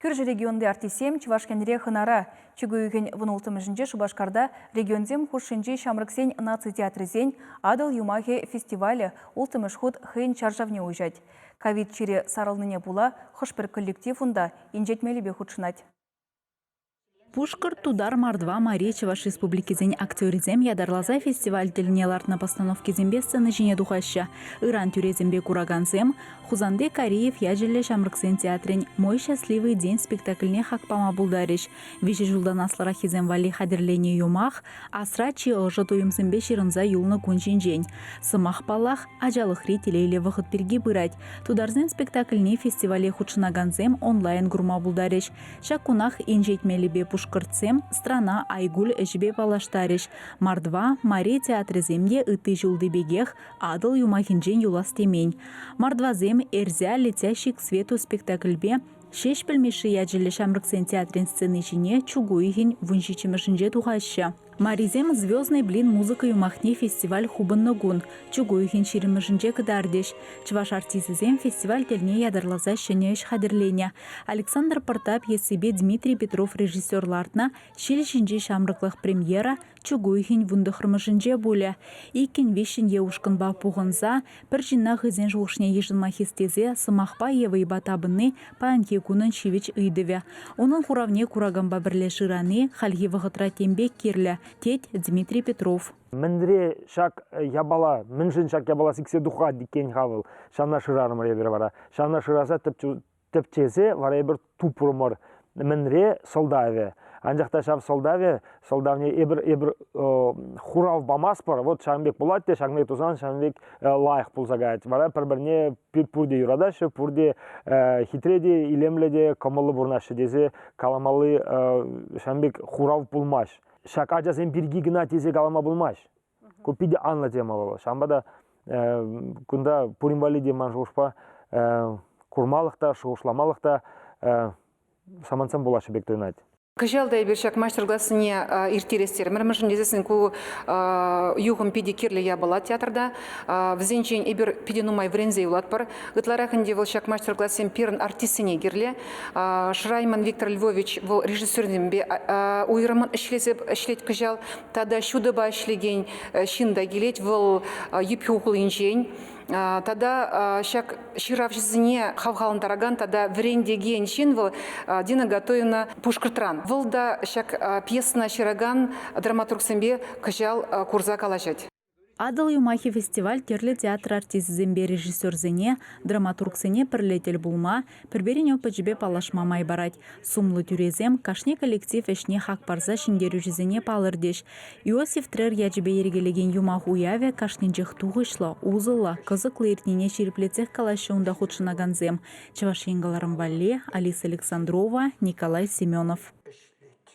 Кӳршӗ регионти артистсем Чӑваш Енре хӑнара. Чӳк уйӑхӗн вунулттӑмӗшӗнче Шупашкарта регионсем хушшинчи ҫамрӑксен наци театрӗсен «Атӑл юмахӗ» фестивалӗ улттӑмӗш хут хӑйӗн чаршавне уҫать. Ковид чирӗ сарӑлнине пула хӑш-пӗр коллектив унта инҫет мелӗпе хутшӑнать. Пушкӑрт, Тутар, Мордва, Мари Чӑваш Республикисен актерӗсем ятарласа фестиваль тӗлне лартнӑ постановкисемпе сцена ҫине тухаҫҫӗ. Ыран тӳресемпе куракансем Хусанти Кариев ячӗллӗ ҫамрӑксен театрӗн «Мой счастливый день» спектакльне хак пама пултарӗҫ. Виҫӗ ҫултан аслӑраххисем валли хатӗрленӗ юмах асра чи ӑшӑ туйӑмсемпе ҫырӑнса юлнӑ кун ҫинчен. Сӑмах, паллах, ачалӑхри телейлӗ вӑхӑт пирки пырать. Тутарсен спектакльне фестивале хутшӑнакансем онлайн курма пултарӗҫ. Ҫак кунах инҫет мелӗпе пушкӑртсем «Страна Айгуль» ӗҫӗпе паллаштарӗҫ. Мордва, Мари театрӗсем те ытти ҫулти пекех Атӑл юмахӗнчен юлас темен. Мордвасем «Эрзя летящий к свету» спектакльпе Ҫеҫпӗл Мишши ячӗллӗ ҫамрӑксен театрӗн сцени ҫине чӳк уйӑхӗн вунҫиччӗмӗшӗнче тухаҫҫӗ. Марисем «Звездный блин» музыка юмахне фестиваль хупӑннӑ кун, чӳк уйӑхӗн ҫирӗммӗшӗнче кӑтартӗҫ. Чӑваш артисчӗсем фестиваль тӗлне ятарласа ҫӗнӗ ӗҫ хатӗрленӗ. Александр Пӑртта пьесипе Дмитрий Петров режиссер лартнӑ «Ҫил ҫинчи ҫамрӑклӑх» премьера чӳк уйӑхӗн вунтӑххӑрмӗшӗнче пулӗ. Иккӗн-виҫҫӗн е ушкӑнпа пухӑнса пӗр ҫынна хӑйсен шухӑшне йышӑнма хистесе сӑмахпа е вӑйпа тапӑнни паянхи кунӑн ҫивӗч ыйтӑвӗ. Унӑн хуравне кураканпа пӗрле шырани хальхи вӑхӑтра тем пек кирлӗ, тет Дмитрий Петров. Мӗнре ҫак япала, мӗншӗн ҫак япала сиксе тухать иккен-ха вӑл? Ҫавна шырарӑмӑр эпир вара. Ҫавна шыраса тӗпчесе вара эпир тупрӑмӑр. Мӗнре сӑлтавӗ. Анчах та ҫав сӑлтавӗ, сӑлтавне эпир эпир хурав памастпӑр. Вот ҫавӑн пек пулать те, ҫавӑн пек тусан ҫавӑн пек лайӑх пулса каять. Вара пӗр-пӗрне пурте юратаҫҫӗ, пурте хитре те, илемлӗ те, кӑмӑллӑ пурӑнаҫҫӗ тесе каламалли ҫавӑн пек хурав пулмасть. Ҫак ачасем пирки кӑна тесе калама пулмасть. Ку питӗ анлӑ тема вӑл. Ҫавӑнпа та кунта пурин валли те ман шухӑшпа курмалӑх та, шухӑшламалӑх та самантсем пулаҫҫӗ пек туйӑнать. Кӑҫал та эпир ҫак мастер-классене ирттерес терӗмӗр. Мӗншӗн тесессӗн ку юхӑм питӗ кирлӗ япала театрта. Вӗсенчен эпир питӗ нумай вӗренсе юлатпӑр. Ытларах ӗнтӗ вӑл ҫак мастер-классем пирӗн артистсене кирлӗ. Шрайман Виктор Львович вӑл режиссерсемпе уйрӑммӑн ӗҫлесе ӗҫлет кӑҫал. Тата ҫутӑпа ӗҫлекен ҫын та килет. Вӑл Ӗпхӳ хулинчен. Тата ҫак ҫыравҫӑсене хавхалантаракан тата вӗрентекен ҫын вӑл Дина Гатоевна Пушкӑртран. Вӑл та ҫак пьесӑна ҫыракан драматургсемпе кӑҫал курса калаҫать. «Атӑл юмахӗ» фестиваль тӗрлӗ театр артисчӗсемпе режиссерсене, драматургсене пӗрле тӗл пулма, пӗр-пӗрин опычӗпе паллашма май парать. Сумлӑ тӳресем кашни коллектив ӗҫне хак парса ҫӗнтерӳҫӗсене палӑртӗҫ. Иосиф Трер ячӗпе йӗркелекен юмах уявӗ кашнинчех тухӑҫлӑ, усӑллӑ, кӑсӑклӑ иртнине ҫирӗплетсех калаҫҫӗ унта хутшӑнакансем. Чӑваш Ен кӑларӑм валли Алиса Александрова, Николай Семенов.